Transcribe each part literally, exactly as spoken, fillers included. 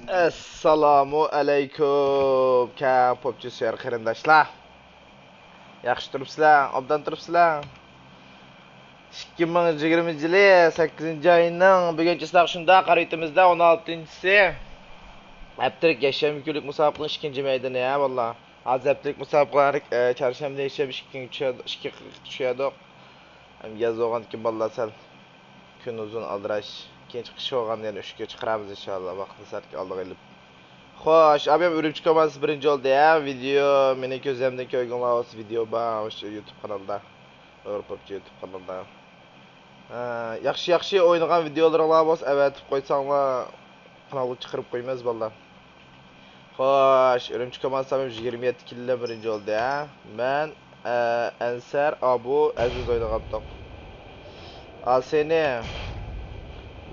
ئەسسالامۇ ئەلەيكۇم، كەڭ پوپچى سۆيەر قېرىنداشلار. ياخشى تۇرۇپسىلەر؟ ئوبدان تۇرۇپسىلەر؟ ئىككى مىڭ يىگىرمە يىلى سەككىزىنچى ئاينىڭ بۈگۈنكى سىناق شۇنداق قارا ئېتىمىزدە ئون ئالتىنچىسى. ھەپتىلىك يەكشەنبە كۈنلۈك مۇسابىقىنىڭ ئىككىنچى مەيدانى ھە باللا. ھازىر ھەپتىلىك مۇسابىقىلەر، ئە، چارشەنبە، يەكشەنبە ئىككى كۈن چۈشەدۇ-، ئىككى قىرىققا چۈشىدۇق. ھەم ياز بولغاندىكىن بالىلار سەل كۈن ئۇزۇن ئالدىراش. كېيىن قىش بولغاندا يەنە ئۈچكە چىقىرىمىز ئىنشاللا. ۋاقتىنى سەل ئالدىغا ئېلىپ. خوش، ئابىم ئۈرۈمچى كوماندىسى بىرىنچى بولدى ھە. ۋىدېو مېنىڭ كۆزلىرىمدىن كۆرگەنلەر بولسا ۋىدېو بار ئاشۇ يۇتۇب قانالدا. ئۇيغۇر پوپچى يۇتۇب قانالدا. ھە، ياخشى، ياخشى ئوينىغان ۋىدېولىرىڭلار بولسا ئەۋەتىپ قويساڭلار، قانالغا چىقىرىپ قويىمىز بالىلار. خوش، ئۈرۈمچى كوماندىسى يىگىرمە يەتتە كىللە بىرىنچى بولدى ھە. مەن، ئە، ئەنسەر، ئابۇ، ئەزىز ئوينىغانتۇق. ئاسىنى.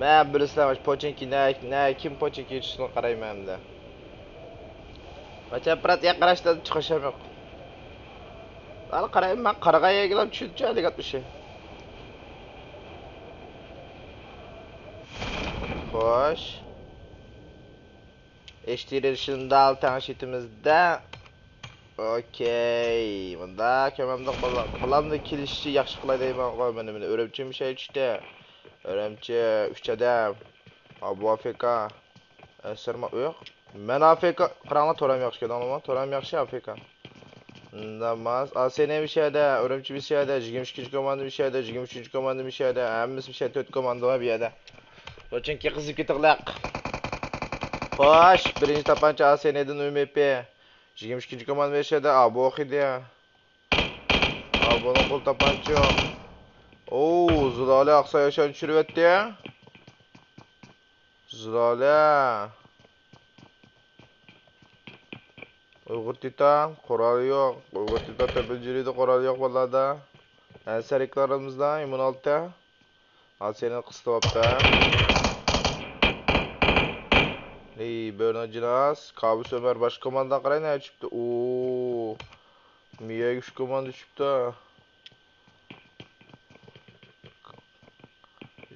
مەن بىلىسىلەر پوچىنكى نە، نە، كىم پوچىنكى يېتىشىنى قارايمەن ئەمدى. ماچا پرات يا قاراشتا چىقىشىم يوق. ھالا قارايمەن، مەن قارىغان يەرگىلا چۈشۈنچە دېگەن ئىشى. خوش. ئېچ تىرى شۇنداق تەڭشىتىمىزدە. ئوكەي. مۇنداق كۆمەمدۇق بالام. بالامنى كېلىشىچە ياخشى قىلاي دەيمەنغۇ. مانا، مانا، ئۈرۈمچى مىشەي چۈشتى. ئۈرۈمچى ئۈچ ئادەم. ئابۇ ئافېكا. ئەسىرما ئۇياق. مەن ئافېكا. قاراڭلار، تورام ياخشى كۆردۈڭلارمۇ؟ تورام ياخشى ئافېكا. ناماز. ئاسىنى مىشەدە. ئۈرۈمچى مىشەدە. يىگىرمە ئىككىنچى كوماندا مىشەدە. يىگىرمە ئۈچىنچى كوماندا مىشەدە. ھەممىسى مىشەدە. تۆت كوماندا بار بۇ يەردە. بۇ چۈنكى قىزىپ كېتىغلىق. خوش، بىرىنچى تاپانچا ئاسىنىدىن ئۈمىپى. يىگىرمە ئىككىنچى كوماندا مىشەدە. ئابۇ ئوخىدى. ئابۇنىڭ قول تاپانچا. ئوو، زۇلالە ئاقسا ياشارنى چۈشۈرۈۋەتتى. زۇلالە. ئۇيغۇر تىتان، قورالى يوق. ئۇيغۇر تىتان تۆپىنچى يىلىدا قورالى يوق بالىلاردا. ئەنسەرىكلىرىمىزدا ئىممۇن ئالتە. ئاسىيەنى قىستىۋاپتۇ. ئېي، بۆرىنىڭ جىناس. كابۇس ئۆمەر باشقا كوماندىغا قاراي، نەگە چۈشۈپتۇ؟ ئوو. مىيەگە ئۈچ كوماندا چۈشۈپتۇ.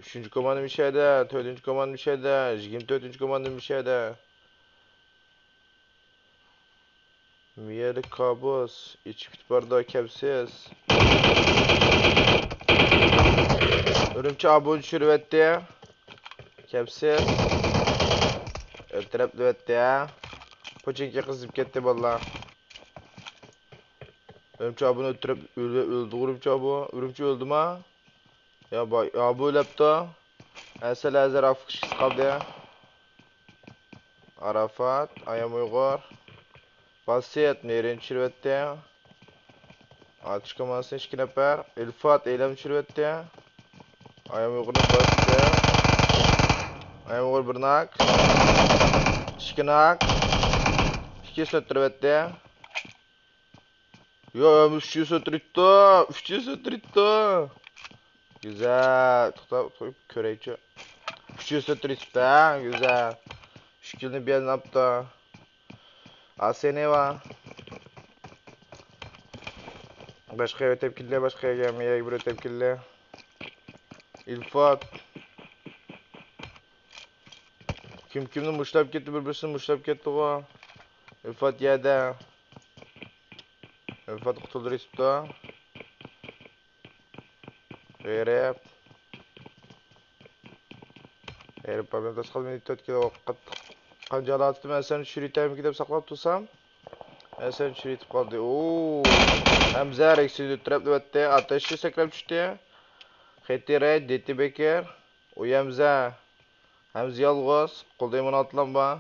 ئۈچىنچى كوماندا مىشەدە، تۆتىنچى كوماندا مىشەدە، يىگىرمە تۆتىنچى كوماندا مىشەدە. مىيەدە كابۇس، ئېچىپ كېتىپ بارىدۇ، كەپسىز. ئۈرۈمچى ئابۇنى چۈشۈرۈۋەتتى. كەپسىز. ئۆلتۈرۈپ دەۋەتتى، ھە. پوچىنكى قىزىپ كەتتى، بالىلار. ئۈرۈمچى ئابۇنى ئۆلتۈرۈپ، ئۆلدى، ئۆلدى ئۈرۈمچى ئابۇ. ئۈرۈمچى ئۆلدىما؟ يا باي، يا بۇ ئۆلەپتۇ. ئەسەل ھازىر ئافىك ئىككىسى قالدى. ئاراپات، ئايام ئۇيغۇر. باسىت، نېرىنى چۈشۈرۈۋەتتى. ئاتۇش كوماندىسى ئىككى نەپەر. ئىلفات، ئېلەم چۈشۈرۈۋەتتى. ئايام ئۇيغۇرنى باستى. ئايام ئۇيغۇر بىر ناك. ئىككى ناك. ئىككى سۆتتۈرۈۋەتتى. يا، ئۈچ يۈز ئۆتتۈرۈپتۇ، ئۈچ يۈز ئۆتتۈرۈپتۇ. گۈزەل، توختا، قويۇپ كۆرەيچۇ. ئۈچ يۈز ئۆتتۈرۈپتۇ، ھە، گۈزەل. ئۈچ كىلنى بىر يەردىن ئاپتۇ. ئاسىنى بار. باشقا يەر ئۆتۈپ كېلدى، باشقا يەرگە، مېيەگە بىر ئۆتۈپ كېلدى. ئىلفات. كىم كىمنى مۇشتلاپ كەتتى، بىر بىرسىنى مۇشتلاپ كەتتىغۇ. ئىلفات يەردە. ئىلفات قۇتۇلدۇرۇۋېتىپتۇ. غېرىب. غېرىب پابلوم تاسقالمىدى، تۆت كىلو قاتتىق قان جالاۋۇتتۇم. ئەسەرنى چۈشۈرۈۋېتەيمىكىن دەپ ساقلاپ تۇرسام، ئەسەرنى چۈشۈرۈۋېتىپ قالدى. ئوو. ھەمزە رەكسىنى تۆرەپ دەۋەتتى. ئاتەشچى سەكرەپ چۈشتى. خېتى رەي، دېتى بېكىر. ئۇي ھەمزە. ھەمزە يالغۇز. قولدا ئىممۇن ئاتلام بار.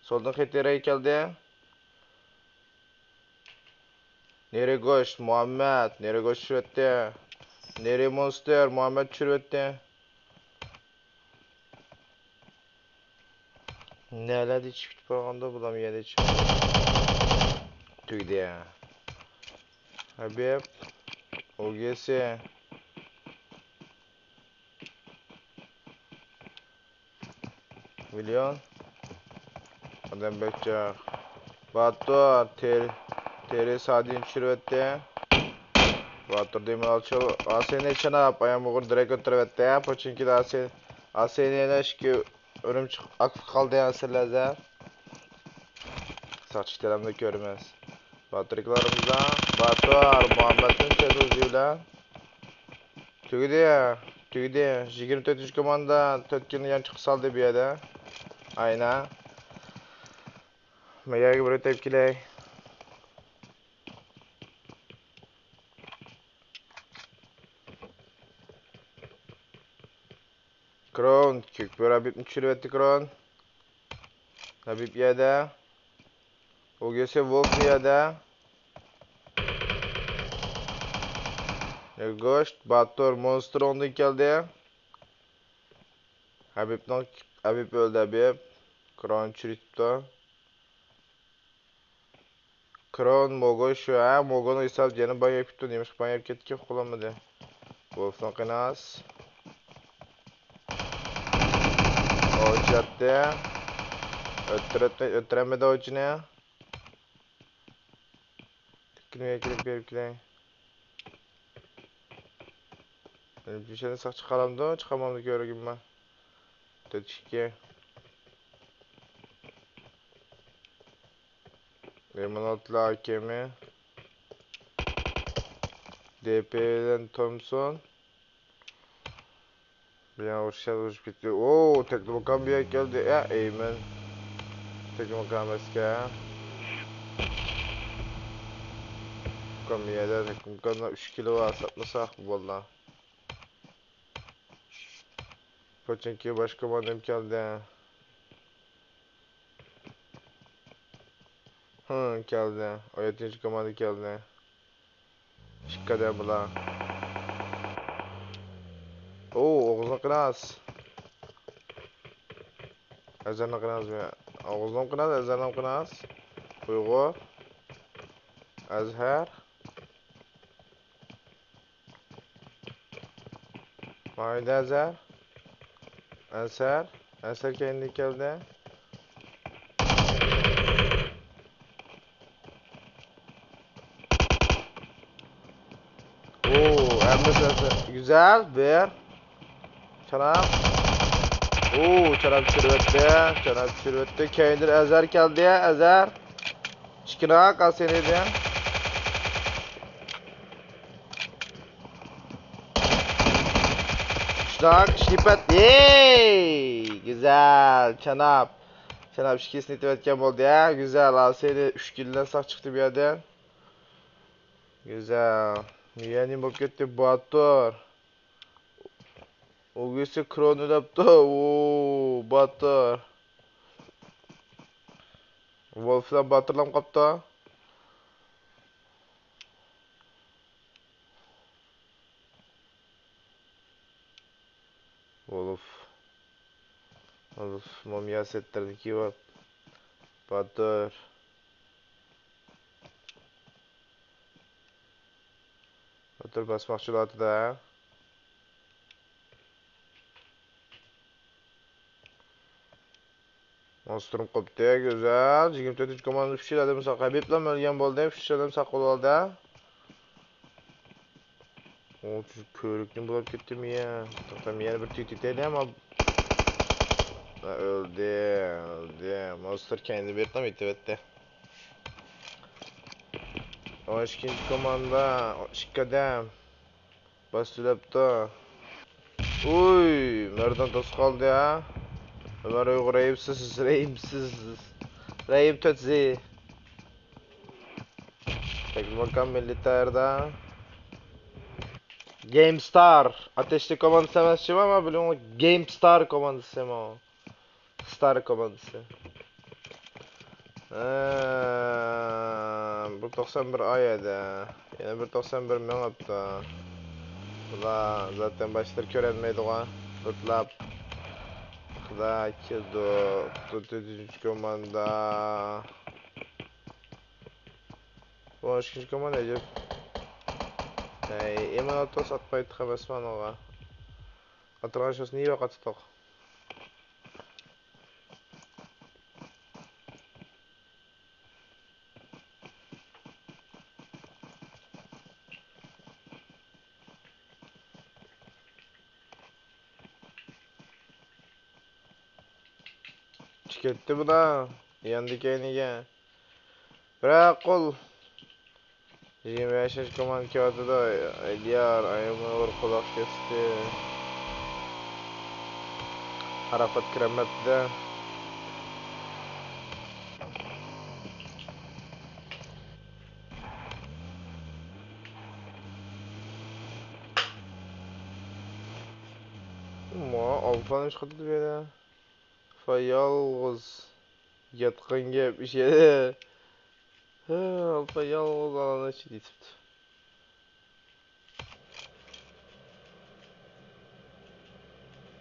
سولدىن خېتى رەي كەلدى. نېرى گوشت، مۇھەممەد، نېرى گوشت چۈشۈرۈۋەتتى. نېرى مونستر، مۇھەممەد چۈشۈرۈۋەتتى. نەلەردە چىقىپ بارغاندا بۇلام يەنە چىقىپ تۈگدى. ھەبىب، ئوگېسى. مىليون. ئادەم بەك جىق. باتۇر، تېرى، تېرى سادىنى چۈشۈرۈۋەتتى. باتۇر دېمىنالچى، ئاسىنى چاناپ، ئايام ئۇيغۇر دىرەك ئۆتتۈرۈۋەتتى. پوچىنكىدا ئاسىن، ئاسىنى يەنە ئىككى ئۈرۈمچى ئاكتىپ قالدى يا سىلەرزە. ساقچى تەلەمدە كۆرمەس. باتۇركىلارىمىزدا باتۇر مۇھەممەتتىن سەدۇزى بىلەن. تۈگىدى، تۈگىدى. يىگىرمە تۆتىنچى كوماندا تۆت كىلونى يانچۇققا سالدى بۇ يەردە. ئاينا. مەيەرگە بىر ئۆتۈپ كېلەي. كرون، كۆكبۆرە ھەبىبنى چۈشۈرۈۋەتتى، كرون. ھەبىب يەردە. ئوگيوسى ۋولف يەردە. گوشت، باتۇر، مونستر ئوڭدىن كەلدى. ھەبىبنىڭ، ھەبىب ئۆلدى، ھەبىب. كرون چۈشۈرۈپتۇ. كرون، موگو شۇ، ھە، موگونىڭ ھېسابى يەنە باياپ كېتىپتۇ. نېمىشقا باياپ كەتتىكى، ئۇقۇلالمىدى. ۋولفنىڭ قىناس. ئوچاتتى. ئۆتتۈرەتمە-، ئۆتتۈرەلمىدى ئوچىنى. تىككىنى كىرىپ بېرىپ كېلەي. مېنىڭچە ساقچى چىقارامدۇ، چىقارمامدۇ كۆرگۈم بار. تۆت ئىككى. ئېمانەتلا ئاكېمى. دېپى بىلەن تومسون. بىلەن ئۇرۇشۇپ، ئۇرۇشۇپ كەتتى. ئوو، تېكنوكام بۇ يەرگە كەلدى. ئە، ئەيمەن. تېكنوكام ئەسكەر. تېكنوكام يەردە، تېكنوكامدا ئۈچ كىلو بار، ساتمىساق بولدى. پوچىنكى باشقا كوماندام كەلدى. ھە، كەلدى. ئون يەتتىنچى كوماندا كەلدى. ئىككى ئادەم بۇلار. ئوو، ئوغۇزنىڭ قىناس. ئەزەرنىڭ قىناس. ئوغۇزنىڭ قىناس، ئەزەرنىڭ قىناس. ئۇيغۇر. ئەزھەر. ماھىدە ئەزەر. ئەنسەر. ئەنسەر كەينىدىن كەلدى. ئوو، ھەممىسى ئەنسەر. گۈزەل، بىر. چاناپ. ئوو، چاناپ چۈشۈرۈۋەتتى. چاناپ چۈشۈرۈۋەتتى. كەينىدىن ئەزەر كەلدى. ئەزەر. ئىككىراق ئاسىنىدىن. شۇنداق، ئىشلىپەت. يېي! گۈزەل، چاناپ. چاناپ ئىككىسىنى ئېتىۋەتكەن بولدى، ھە؟ گۈزەل، ئاسىنى ئۈچ كىلدىن ساق چىقتى بۇ يەردىن. گۈزەل. يەنە نېمە بولۇپ كەتتى؟ باتۇر. ئوگيۇسى كرونى دەپتۇ. ئوو، باتۇر. ۋولفلار باتۇرلام قاپتۇ. ۋولف. ۋولف مومىيا سەتتەرنى كىيىۋاپ. باتۇر. باتۇر باسماقچىلار ئاتىدا. مونسترۇم قوپتى، گۈزەل. يىگىرمە تۆتىنچى كوماندا ئۈچ ئادەم ساق. ھەبىبلام ئۆلگەن بولدى، ئۈچ ئادەم ساق بولۇۋالدى. ئۇ كۆۋرۈكنى بۇلاپ كەتتىم يا. توختام، يەنە بىر تۈگىتەيلى ئەمما. ئۆلدى، ئۆلدى. مونستر كەينىدىن بېرىپلا ئېتىۋەتتى. ئون ئىككىنچى كوماندا، ئىككى ئادەم. باستۇرۇپتۇ. ئۇي، مەردان توسۇپ قالدى ھە. ئۆمەر ئۇيغۇر رەھىمسىز، رەھىمسىز. رەھىم تۆتزى. تەكلىماكان مىللىتەردە. گېيمستار. ئاتەشلىك كوماندىسى ئەمەس شۇ، ئەمما بىلىڭ، گېيمستار كوماندىسى ئەمما. ستار كوماندىسى. ھە، بىر توقسان بىر ئايەدە. يەنە بىر توقسان بىر مېڭىپتۇ. بۇلار زاتەن باشلىرى كۆرەلمەيدىغۇ. بۇتلاپ. خۇدا كېلىدۇ. تۆتىنچى كوماندا. بۇ ئىككىنچى كوماندا ئەجەب. ھەي، ئىماناتو ساتمايتتۇق ئەمەسمۇ ئانىغا. ئاتىغان شۇسىنى يوق ئاتتۇق. كەتتى بۇلار. ياندى كەينىگە. بىرەر قول. يىگىرمە بەشىنچى كوماندا كېلىۋاتىدۇ. ئەليار، ئايمۇر، قۇلاق كەستى. ئاراپات كىرەلمەپتۇ. ما ئالفانى چىقىرتىپ بېرە. ئالفا يالغۇز ياتقان گەپ ئىشەدە. ھە، ئالفا يالغۇز ئالان ئىچىدە يېتىپتۇ.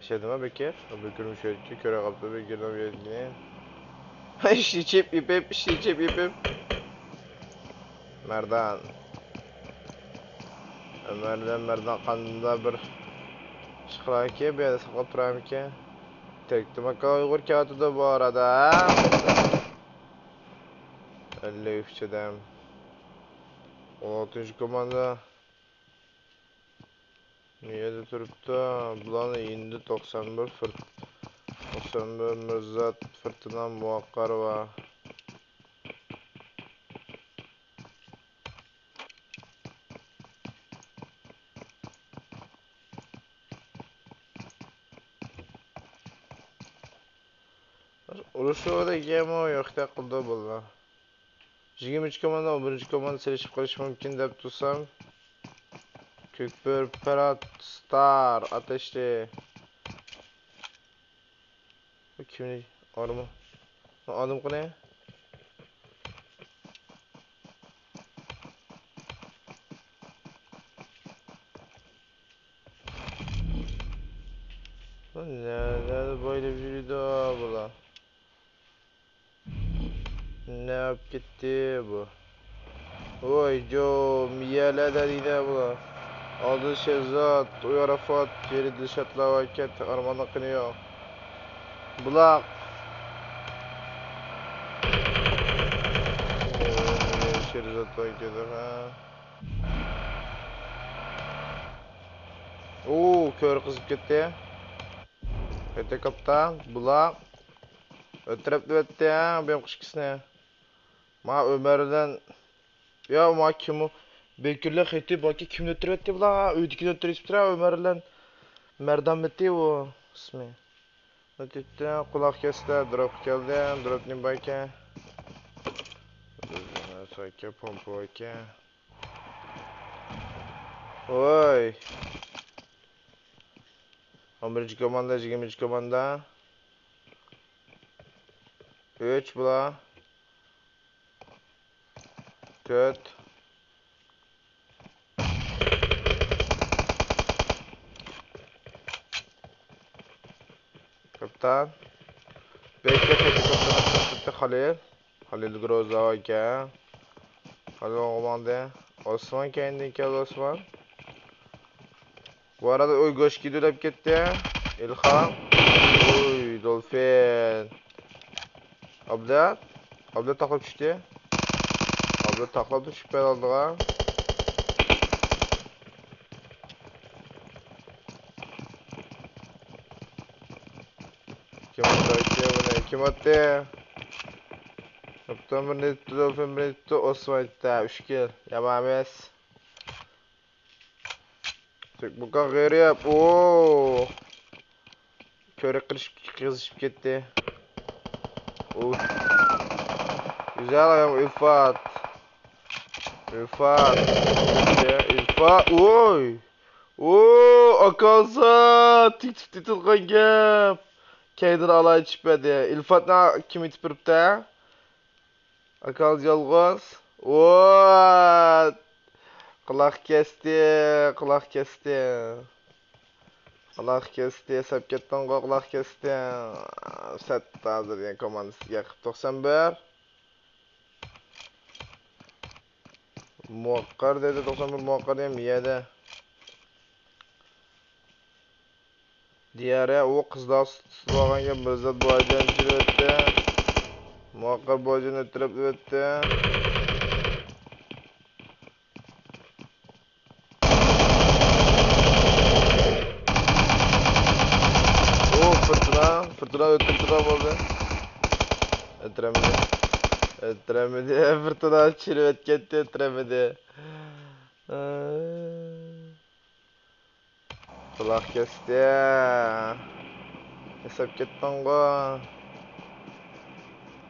ئىشەدىما بېكىر؟ بېكىر مۇشۇ يەرگە كۆرە قاپتۇ بېكىرنىڭ بۇ يەرگىنى. ئىشنى چېپ يېپىپ، ئىشنى چېپ يېپىپ. مەردان. ئۆمەردىن مەردان قانداق بىر ئىش قىلاركى، بۇ يەردە ساقلاپ تۇرارمىكىن؟ تەكتىماكا ئۇيغۇر كەۋاتىدۇ بۇ ئارىدا، ھە؟ ئەللىك ئۈچ ئادەم. ئون ئالتىنچى كوماندا. نېرىدە تۇرۇپتۇ؟ بۇلارنىڭ يېنىدا توقسان بىر فىرت-، توقسان بىر مىرزات، فىرتىنا، مۇۋەققەر بار. ئۇرۇشۇۋاتىدىكەنمۇ يوقتەك قىلدى بالىلار. يىگىرمە ئۈچ كوماندا، ئون بىرىنچى كوماندا سېلىشىپ قېلىشى مۇمكىن دەپ تۇرسام، كۆكبۆرە، پىرات، ستار ئاتاشتى. بۇ كىمنى؟ ئارمۇ؟ ئادەم قېنى؟ نەدە بويلاپ يۈرىدۇ بۇلار؟ نەپ كېتتى بۇ. ۋوي جو، مىيەلەدە دېدە بۇلار. ئادىل شېھزات، ئۇي ئاراپات، يېرى دىلشاتلار ۋاكەت، ئارماننىڭ قېنى يوق. بۇلاق. شېھزات ۋاكەت، ھە. ئۇ، كۆرى قىزىپ كەتتى. قېتى كاپتان، بۇلاق. ئۆتتۈرۈپ دېۋەتتى، ھە، بۇ يامقۇش ئىككىسىنى. ما ئۆمەر بىلەن، يا، ما كىم ئۇ؟ بېكىرلەر خېتى باركى، كىمنى ئۆتتۈرۈۋەتتى بۇلار؟ ئۆيدىكىنى ئۆتتۈرۈۋېتىپتىرا، ئۆمەر بىلەن مەردانمىتى ئۇ ئىسمى؟ ئۆتۈپتۇ، قۇلاق كەستى، دروپ كەلدى، دروپ نېمە باركەن؟ بىزنىڭ نەرسە ئىكەن، پومپا ئىكەن. ۋوي. ئون بىرىنچى كوماندا، يىگىرمىنچى كوماندا. ئۈچ بۇلار. تۆت. كاپتان. بەكرى كاپتان خالىل. خالىل گروزا ئىكەن. خالىل ئوغۇلماندى. ئوسمان كەينىدىن كەلدى ئوسمان. بۇ ئارىدا ئوي گوشكى دۆلەپ كەتتى. ئىلھام. ئوي، دولفىن. ئابلەت. ئابلەت تاقلاپ چۈشتى. ئابلەت تاقلاپ چۈشۈپ بەر ئالدىغا. كىم ئاتتى؟ كىم ئاتتى؟ كاپتان بىرنى تۇتتى، دولفىن بىرنى تۇتتى، ئوسمان ئاتتى. ئۈچ كىل. يامان ئەمەس. تۆكمۇكا غېرىب. ئوو. كۆرە قىلىشىپ قىزىشىپ كەتتى. ئوي. گۈزەل ئايام ئۈلفەت. ئۈلفەت. ئۈلفەت. ۋوي. ۋوي. ئاكالسا. تېتىپ تېتىلغان گەپ. كەينىدىن ئالاي چۈشۈپ بەردى. ئۈلفەتنى كىم ئېتىپ بېرىپتۇ؟ ئاكالىز يالغۇز. ۋات! قۇلاق كەستى، قۇلاق كەستى. قۇلاق كەستى، سەپ كەتتىڭغۇ، قۇلاق كەستى. سەت ھازىر يەنە كوماندىسىگە قىپ توقسان بىر. مۇۋەققەر دەيدۇ، توقسان بىر مۇۋەققەر دېگەن مىيەدە. دىيارە، ئۇ قىزلار سۇتۇپ ئالغان گەپ، بىر زات بۇ ئايدىن ئۆتتى. مۇۋەققەر بۇ ئايدىن ئۆتتۈرۈپ ئۆتتى. ئۇ فىرتىنا، فىرتىنا ئۆتتۈرۈپ بولدى. ئۆتتۈرەمدى. ئۆتتۈرەمدى. بىر تۇنا چىرىۋەتكەنتى، ئۆتتۈرەمدى. قۇلاق كەستى. ھېساب كەتتىڭغۇ؟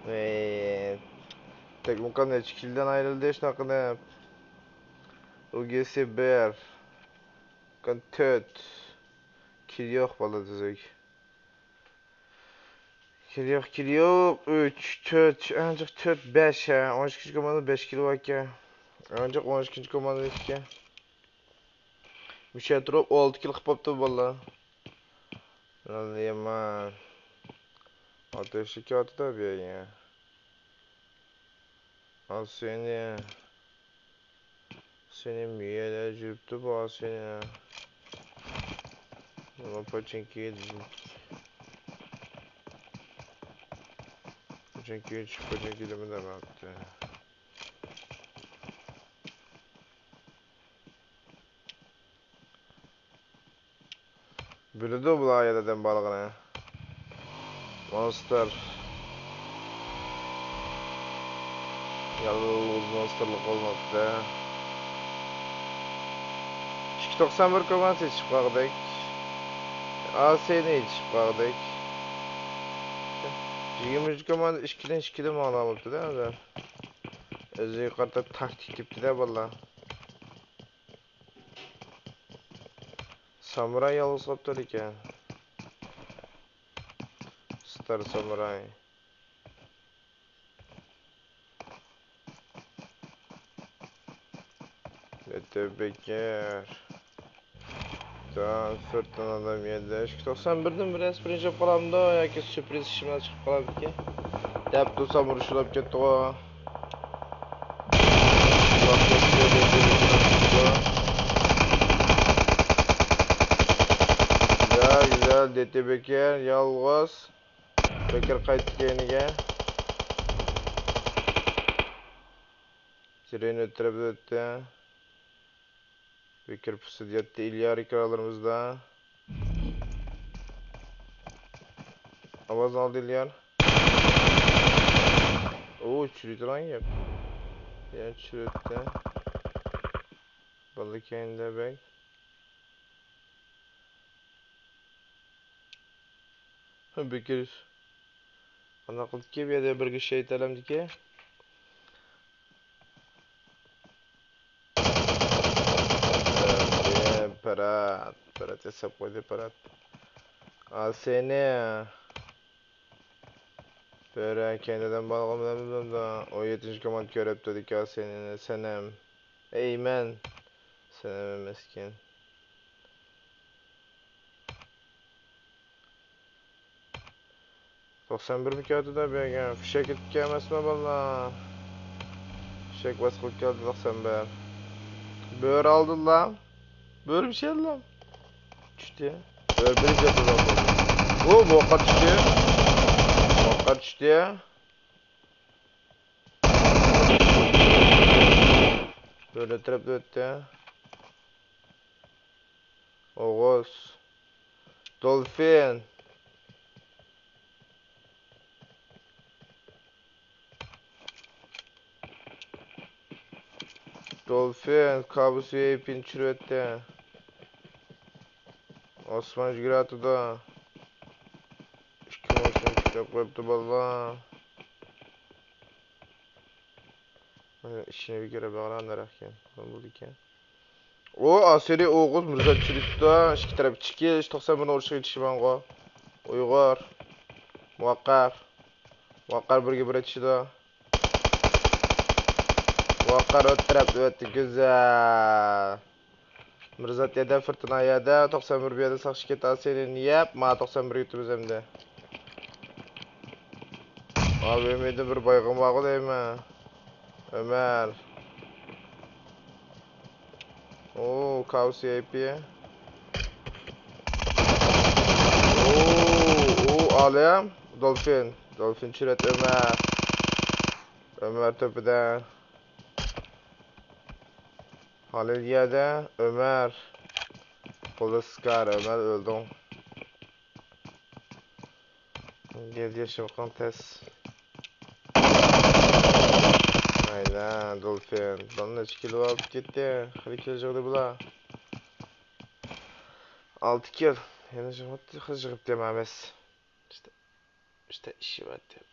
ۋەي. تەكمۇكان نەچچە كىلدىن ئايرىلدى شۇنداق قىلىپ. ئۇ گېسى بىر. كان تۆت. كىل يوق بالا تۈزۈك. كىل يوق، كىل يوق. ئۈچ، تۆت، ئەڭ جىق تۆت، بەش ھە. ئون ئىككىنچى كوماندا بەش كىل باركەن. ئەڭ جىق ئون ئىككىنچى كوماندا ئىكەن. مۇشۇ تۇرۇپ ئالتە كىل قىلىپ بوپتۇ باللا. يامان. ئاتۇشلۇق كېلىۋاتىدۇ بۇ يەرگە. ئال سېنى. سېنى مۇيەدە يۈرۈپتۇ بۇ سېنى. نېمە پاچىنكى؟ پاچىنكى، پاچىنكى دېمە دەمەپتۇ. بىلىدۇ بۇلار يەنە دەم بارلىقىنى. مونستر. يالغۇز مونسترلىق بولماپتۇ. ئىككى توقسان بىر كوماندا يېتىشىپ قالغۇدەك. ئاسىينى يېتىشىپ قالغۇدەك. يىگىرمە ئۈچ كوماندا ئىككىدىن ئىككىدىن ماڭالاپتۇ-دە ھازىر. ئۆزىگە قارىتا تاكتىك تېپتى-دە بالىلار. سامۇراي يالغۇز قاپتۇ ئىكەن. ستار سامۇراي. بەتتەر بېكەر. جان سىرتتىن ئادەم يەردە. ئىككى توقسان بىردىن بىر ئەسپىرىن چىقىپ قالامدۇ ياكى سۈرپرىز ئىشىملار چىقىپ قالامدىكى؟ دەپ تۇرسام ئۇرۇشۇلاپ كەتتىغۇ. گۈزەل، گۈزەل، دېتى بېكەر، يالغۇز. بېكەر قايتتى كەينىگە. جېرىن ئۆتتۈرۈپ ئۆتتى. بېكەر پۇسۇپ ياتتى ئىليار ئېكرانلىرىمىزدا. ئاۋاز ئالدى ئىليار. ئۇ چۈشۈرۈۋېتىدىغان گەپ. يەنە چۈشۈرۈۋەتتى. باللا كەينىدە بەك. بېكىر. قانداق قىلدىكى بۇ يەردە بىرگە شېيتەلەمدىكى؟ پەرات، پەرات ياساپ قويدى، پەرات. ئا، سېنى. بۆرە كەينىدىن بالغىم بىلەن بىلمەمدۇ. ئون يەتتىنچى كوماندا كۆرۈپ تۇردىكى سېنى، سەنەم. ئەي مەن. سەنەم ئەمەسكەن. توقسان بىر مىكاتىدا بەرگەن. فىشەك كېتىپ كەلمەسمۇ باللا؟ فىشەك باس قىلىپ كەلدى توقسان بىر. بۆرە ئالدىلا. بۆرە بىشەللا. چۈشتى. بۆرە بىر جەپە. ئۇ بوققا چۈشتى. بوققا چۈشتى. بۆرە تەرەپتە ئۆتتى. ئوغۇز. دولفىن. دولفىن كابۇس ۋىئايپىنى چۈشۈرۈۋەتتى. ئاسمان يۈگۈرۈۋاتىدۇ. ئىككى ماشىنا كۈتۈپ قويۇپتۇ بالىلار. مانا ئىشىنى بىكەر بەغران دەرەخكەن. بولىدىكەن. ئۇ ئاسىرى ئوغۇز مىرزا چۈشۈرۈپتۇ. ئىككى تەرەپ چېكىش، توقسان بىرنى ئۇرۇشقا يېتىشىمەنغۇ. ئۇيغۇر. مۇۋەققەر. مۇۋەققەر بىرگە بىر ئېتىشىدۇ. مۇۋەققەر ئۆتتۈرەپ ئۆتتى. گۈزەل. مىرزات يەردە، فىرتىنا يەردە، توقسان بىر بۇ يەردە ساقچى كېتە سېنى يەپ، ما توقسان بىر يۇتىمىز ئەمدى. ئابىمىدىن بىر بايغىم بارغۇ دەيمەن. ئۆمەر. ئۇ، كاۋسى ئەي پى. ئۇ، ئۇ، ئالەم. دولفىن. دولفىن چۈرەت ئۆمەر. ئۆمەر تۆپىدە. خالىل يەردە، ئۆمەر. قولى سىكار، ئۆمەر ئۆلدۈڭ. گەپ ياشىمىقىڭ تەس. دولفىن. بۇلار نەچچە كىلو ئاپتۇ كەتتى؟ خېلى كىلو يىغدى بۇلار. ئالتە كىل. يەنە يىغىپتۇ، خېلى يىغىپتۇ ئەمەس. ئىشتە، ئىشتە ئىشى بار دەپ.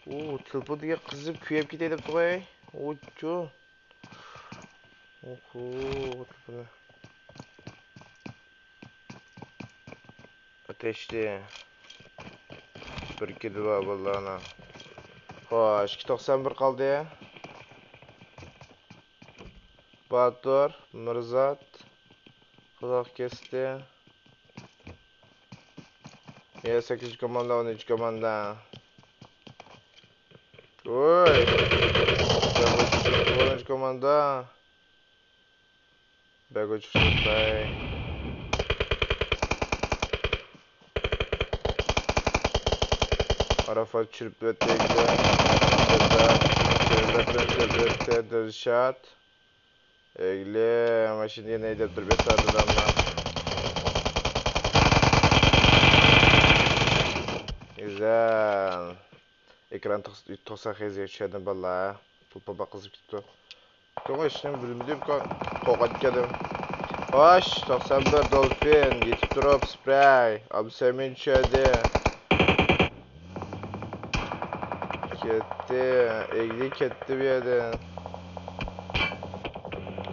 ئۇ، تېلېفون دېگەن قىزىپ كۆيۈپ كېتەي دەپتۇ غۇي. ئۇچۇ. ئوھو، تېلېفونى. ئاتەشتى. بىر كىدى بار بالىلارنىڭ. خوش، ئىككى توقسان بىر قالدى. باتۇر، مىرزات، قۇلاق كەستى. يە، سەككىزىنچى كوماندا، ئونىنچى كوماندا. ۋوي! ئونىنچى كوماندا. بەك ئوچۇق سەتاي. ئارافات چۈشۈرۈپ ئۆتتى. دىلشات. ئەگلى، ماشىنا يەنە ھەيدەپ تۇرۇپ ياتىدۇ ئەمما. گۈزەل. ئېكران توقسان خېزگە چۈشەردىم بالىلار. پۇل پاپا قىزىپ كېتىپتۇ. يوق، ھېچنېمە بىلمىدىم، قورقۇپ كەتكەنىدىم. خوش، توقسان بىر دولفىن، يېتىپ تۇرۇپ، سپرەي، ئابسەمىن چۈشەردى. كەتتى، ئەگدى كەتتى بۇ يەردىن.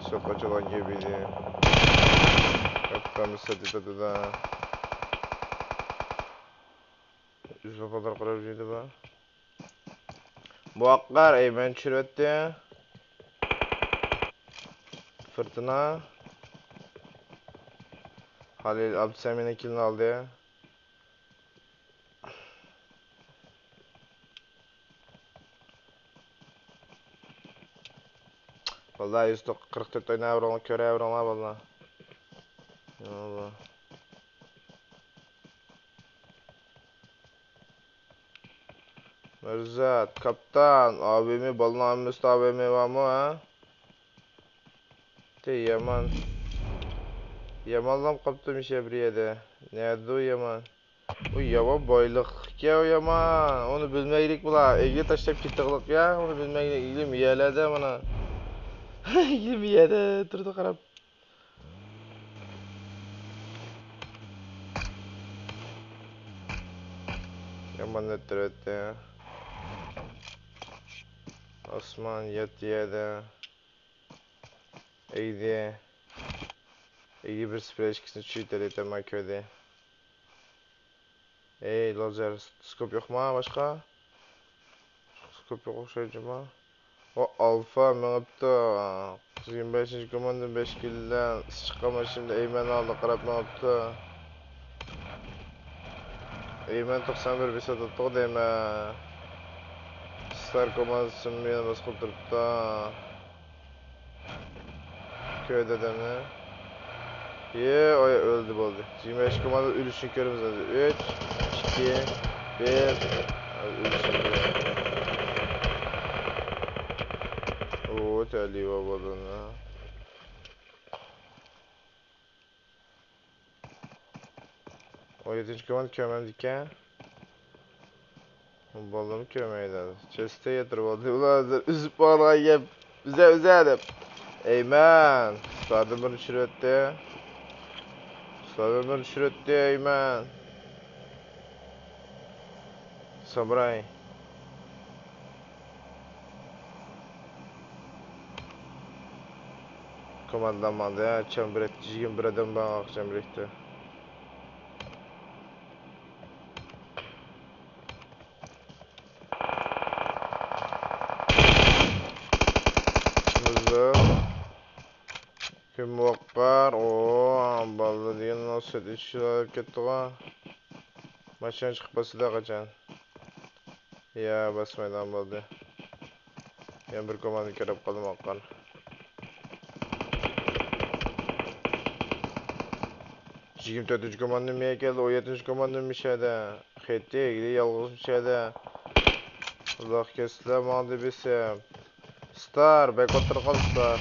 سوتقا چالغان گەپ ئىدى. ئەپقەمىسە دېدى دادا. ئۈزۈل قادار قاراپ يۈردى بۇ. مۇۋەققەر ئەيمەن چۈشۈرۈۋەتتى. فىرتىنا. خالىل ئابدۇسەمىننىڭ كىلىنى ئالدى. بالىلار، يۈز قىرىق تۆت ئويناۋېرىڭلار، كۆرەۋېرىڭلار بالىلار. ياللا. مىرزات، كاپتان، ئاۋېمى، بالىنىڭ ھەممىسىدە ئاۋېمى بارمۇ، ھە؟ تى، يامان. يامانلام قاپتۇ مىشە بىر يەردە. نەدە يامان؟ ئۇ يامان بايلىقكەن ئۇ يامان. ئۇنى بىلمەيلىك بۇلار. ئەگلى تاشلاپ كېتىغلىق يا. ئۇنى بىلمەيلىك. ئەگلى مىيەلەردە مانا. ئەگلى مىيەدە تۇرىدۇ قاراپ. يامان ئۆتتۈرۈۋەتتى. ئاسمان يات يەردە. ئەگدى. ئەگدى بىر سپرېچكىسىنى چۈشۈرتەلەيتەن ما كۆردى. ئەي، لازېر، سكوپ يوقما باشقا؟ سكوپ يوق ئوخشايدۇ جۇما. ئۇ ئالفا مېڭىپتۇ. يىگىرمە بەشىنچى كوماندا بەش كىللەر. ئىشقا ماشىنىدا ئەيمەن ئالدى قاراپ مېڭىپتۇ. ئەيمەن توقسان بىر بېسىۋاتاتتىغۇ دەيمەن. ستار كوماندىسى مېنى باسقىلى تۇرۇپتۇ. كۆردى ئادەمنى. يې، ئاي، ئۆلدى، بولدى. يىگىرمە بەش كوماندا ئۆلۈشىنى كۆرىمىز ھازىر. ئۈچ، ئىككى، بىر. ئۆلۈشىنى كۆرىمىز. ئۇ، تەلىۋا بولدى. ئون يەتتىنچى كوماندا كۆرمەمدىكەن. بالىمۇ كۆرمەيدۇ. چېستى ياتىرىپ ئالدى. ئۇلار ھازىر ئۈزۈپ بارغان گەپ. ئۈزە، ئۈزە دەپ. ئەيمەن. ستادىن بىرنى چۈشۈرۈۋەتتى. ستادىن بىرنى چۈشۈرۈۋەتتى ئەيمەن. سامۇراي. كوماندام ماڭدى، چەمبىرەك، يىگىرمە بىر ئادەم بار چەمبىرەكتە. كىم ۋاققار؟ ئو، بالىلار دېگەن سۈت ئىچىشىپ كەتتىغۇ. ماشىنا چىقىپ باسىدۇ قاچان. يا، باسمايدىغان بولدى. يەنە بىر كوماندا كىرىپ قالدى ماققان. يىگىرمە تۆتىنچى كوماندا مېيە كەلدى، ئون يەتتىنچى كوماندا مىشەدە. خېتى، يالغۇز مىشەدە. ئۇزاق كەستىلەر ماڭدى بېسىپ. ستار، بەك ئوتتۇرا قالدى ستار.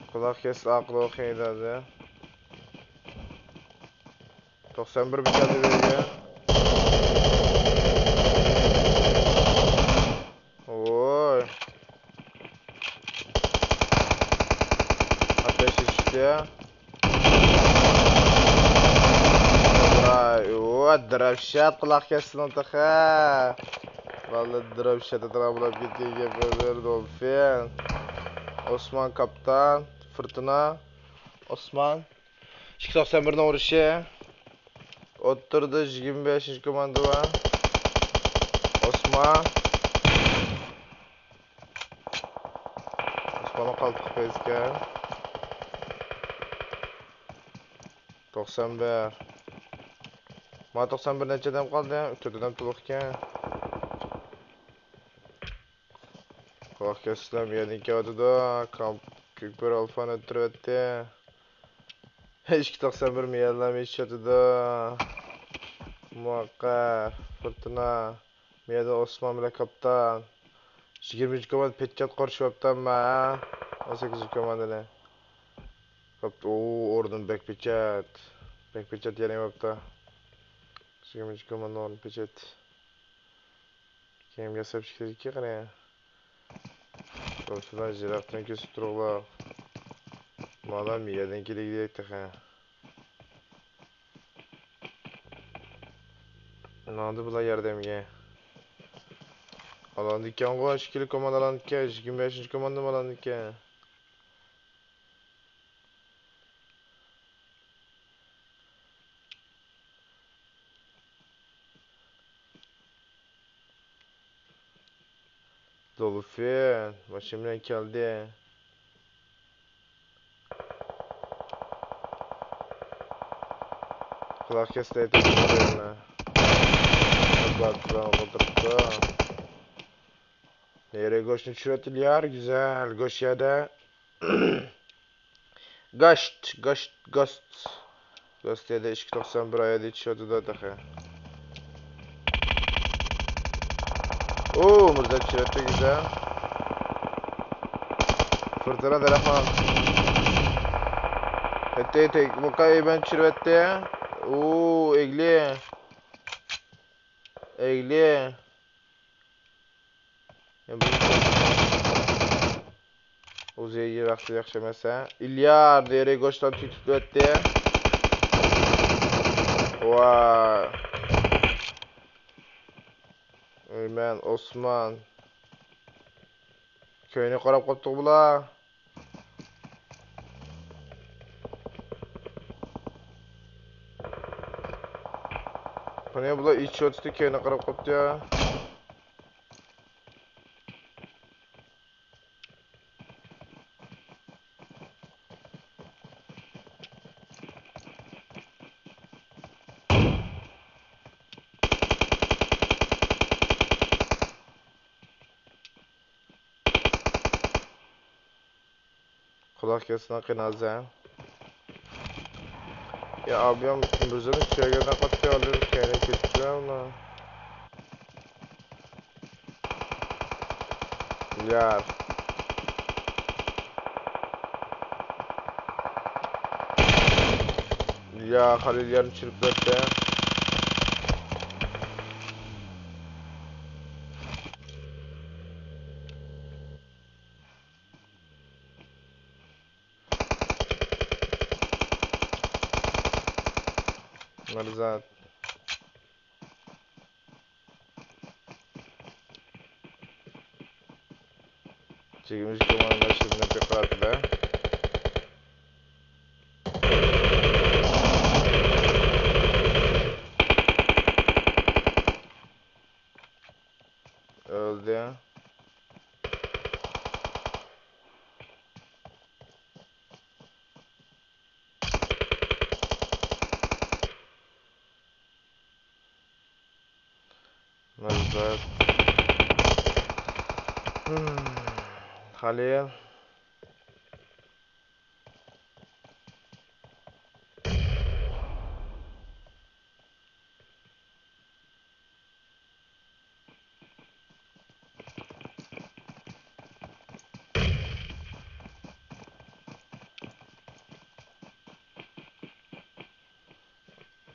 قۇلاق كەس ئاقىل ئوخشايدۇ ھازىر. توقسان بىر بىكاردا بەرگەن. ۋوي. ئاتەش چۈشتى. ۋاي، ۋا، دراپ شات قۇلاق كەسسىنىڭ تېخى. بالىلار دراپ شات ئەتراپلاپ كەتكەن گەپ بىر دولفىن. ئوسمان كاپىتان، فۇرتۇنا، ئوسمان. ئىككى توقسان بىرنىڭ ئۇرۇشى. ئوتتۇرىدا يىگىرمە بەشىنچى كوماندا بار. ئوسمان. ئوسماننىڭ قالتىقى پەسكەن. توقسان بىر. ما توقسان بىر نەچچە ئادەم قالدى؟ تۆت ئادەم تولۇق ئىكەن. قۇلاق كەسسىلەر مىيادىن كېلىۋاتىدۇ. كامپ كۆكبۆرە ئالفانى ئۆلتۈرۈۋەتتى. ئىككى توقسان بىر مىيادىلار ئېچىشىۋاتىدۇ. مۇۋەققەت، فۇرتۇنا، مىيادىن ئوسمان بىلەن كاپىتان. يىگىرمىنچى كوماندا پېتچات قورشىۋاپتۇ ئەمما، ھە؟ ئون سەككىزىنچى كوماندىنى. كاپىت-، ئوو، ئورنىدىن بەك پېتچات. بەك پېتچات يەنە يېمەپتۇ. يىگىرمىنچى كوماندا ئورنى پېتچات. كېيىنگە سەپ چىقىدىكى قېنى. دوستلار، يىراقتىن كۆزىتىپ تۇرۇڭلار. مانا مىيەدىن كېلىگۈدەك تېخى. ماڭدى بۇلار ياردەمگە. ئالاندىكەنغۇ، ئىككىلا كوماندا ئالاندىكەن، يىگىرمە بەشىنچى كوماندىمۇ ئالاندىكەن. دولفىن ماشىنا بىلەن كەلدى. قۇلاق كەستى ئېيتىپ قويىمەن. باتلار ئولتۇرۇپتۇ. نېرى گوشتنى چۈشۈرۈۋەتتى يار، گۈزەل گوش يەردە. گاشت، گاشت، گاست. گاست يەردە ئىككى توقسان بىر ئايەدە چۈشۈۋاتىدۇ تېخى. ئوو، مىرزا چۈشۈرۈۋەتتى گۈزەل. فىرتىنا دەرەخمان. ھەتتە تەك-، بۇقا ئەيمەن چۈشۈرۈۋەتتى. ئوو، ئېگلى. ئەگلى. يا بۇ ئۇزى يىراقتا ياخشى ئەمەس ھە. ئىليار دېرى گوشتان تۈتۈپ ئۆتتى. ۋاي. ئۆيمەن، ئوسمان. كۆينى قاراپ قاپتۇ بۇلار. قېنى بۇلار ئىچىۋاتىدۇ، كەينى قاراپ قاپتۇ يا. قۇلاق كەتسۇن قېنى ھازىر. يا ئابىيام بىزنى چۈشۈرگەندە قاتتى ئالدى كەينى كېتىپتۇ ئۇنى. يار. يا خەلىل يەرنى چۈشۈرۈپ بەردى. مىرزات. يىگىرمە ئۈچ كوماندا شىرنى بىر قاراتىدۇ. ئۆلدى. نەزەر. خەلىل.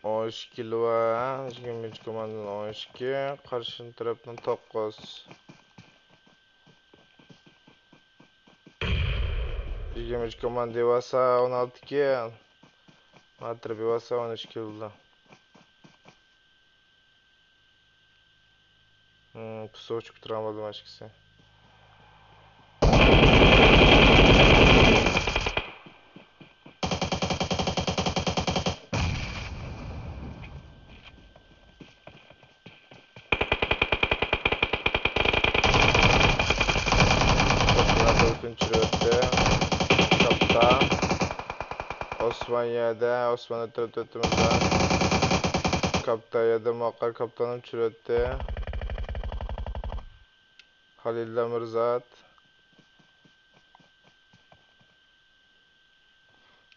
ئون ئىككى كىلو بار، ھە؟ يىگىرمىنچى كوماندىنىڭ ئون ئىككى، قارشى تەرەپنىڭ توققۇز. يىگىرمىنچى كوماندىدا بولسا ئون ئالتە كىل. ماترىبى بولسا ئون ئۈچ كىل بولدى. ھىم، پۇسۇغا چىقىپ تۇرغان بولدى مانا ئىككىسى. توققۇزىنچى رۆتتە كاپتا. ئوسمان يەردە، ئوسمان ئۆتتۈرۈپ ئۆتتى مىرزا. كاپتا يەردە، مۇۋەققەت كاپتاننى چۈشۈرۈۋەتتى. خەلىللا مىرزات.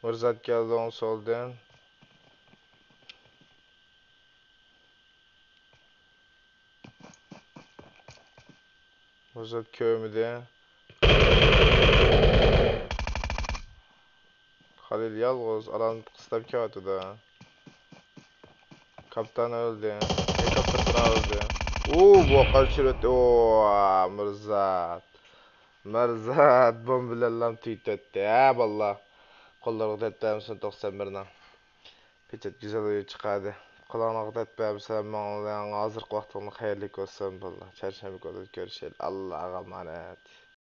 مىرزات كەلدى ئوڭ سولدىن. مىرزات كۆرمىدى. خەلىل يالغۇز ئالاننى قىستاپ كېلىۋاتىدۇ. كاپتان ئۆلدى. ھېلىكوپتېر بىلەن ئۆلدى. ئۇ، بۇ قارشى ئۆتتى. ئۇ، مىرزات. مىرزات بومبا بىلەنلا تۈگىتەتتى. ھە، باللا. قوللىرىغا دەرد بەرمىسۇن توقسان بىرنىڭ. پېچەت گۈزەل ئويۇن چىقاردى. قولۇڭلارغا دەرد بەرمىسە، ماڭا ھازىرقى ۋاقتىڭلار خەيرلىك بولسۇن، باللا. چارشەنبە كۈنى كۆرۈشەيلى. ئاللاغا ئامانەت.